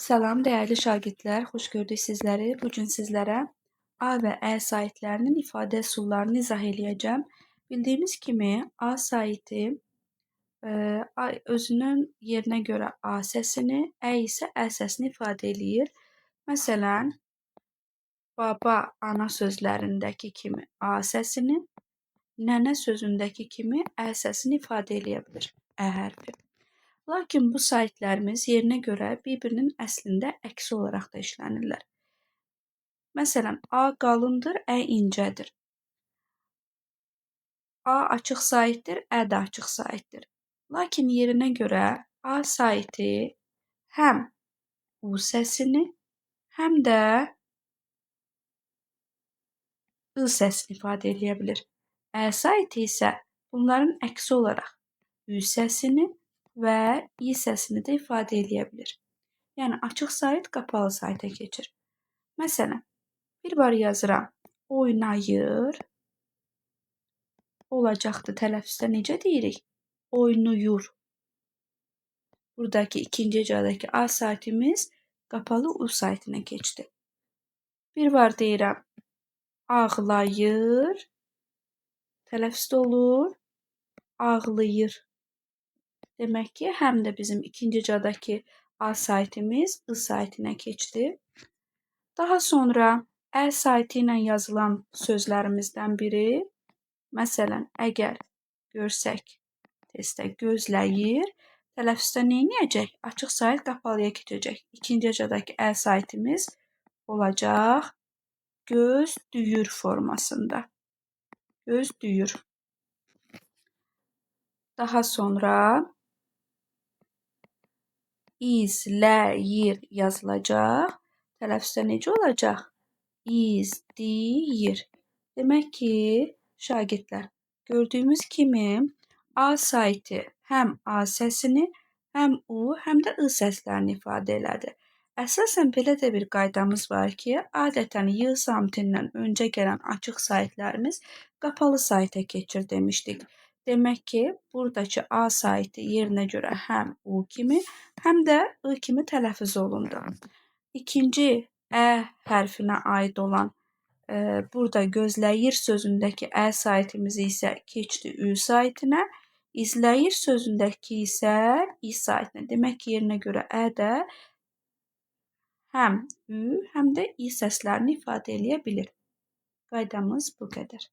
Salam dəyərli şagirdlər, xoş gördük sizləri. Bu gün sizlərə A və Ə saitlərinin ifadə üsullarını izah eləyəcəm. Bildiyimiz kimi A saiti özünün yerinə görə A səsini, Ə isə Ə səsini ifadə eləyir. Məsələn, baba, ana sözlərindəki kimi A səsini, nənə sözündəki kimi Ə səsini ifadə eləyə bilir, Ə hərfi. Lakin bu saitlərimiz yerinə görə bir-birinin əslində əksi olaraq da işlənirlər. Məsələn, A qalındır, Ə incədir. A açıq saitdir, Ə də açıq saitdir. Lakin yerinə görə A saiti həm U səsini, həm də I səsini ifadə eləyə bilir. Ə saiti isə bunların əksi olaraq Ü səsini və i səsini də ifadə eləyə bilir. Yəni, açıq sait qapalı saitə keçir. Məsələn, bir var yazıram, oynayır, olacaqdı tələffüzdə necə deyirik? Oynuyur. Buradakı ikinci hecadakı A saitimiz qapalı U saitinə keçdi. Bir var deyirəm, ağlayır, tələffüzdə olur, ağlayır. Demək ki, həm də bizim ikinci hecadakı A saitimiz I saitinə keçdi. Daha sonra Ə saiti ilə yazılan sözlərimizdən biri, məsələn, əgər görsək testdə gözləyir, tələffüzdə nə edəcək? Açıq sait qapalıya keçəcək. İkinci hecadakı Ə saitimiz olacaq göz düyür formasında. Göz düyür. Daha sonra izləyir yazılacaq. Tələffüzdə necə olacaq? İzləyir. Demək ki, şagirdlər, gördüyümüz kimi A saiti həm A səsini, həm U, həm də I səslərini ifadə elədi. Əsasən belə də bir qaydamız var ki, adətən Y samitindən öncə gələn açıq saitlərimiz qapalı saitə keçir demişdik. Demək ki, buradakı A saiti yerinə görə həm U kimi, həm də I kimi tələffüz olundu. İkinci Ə hərfinə aid olan burada gözləyir sözündəki Ə saitimizi isə keçdi Ü saitinə, izləyir sözündəki isə İ saitinə. Demək ki, yerinə görə Ə də həm Ü, həm də İ səslərini ifadə eləyə bilir. Qaydamız bu qədər.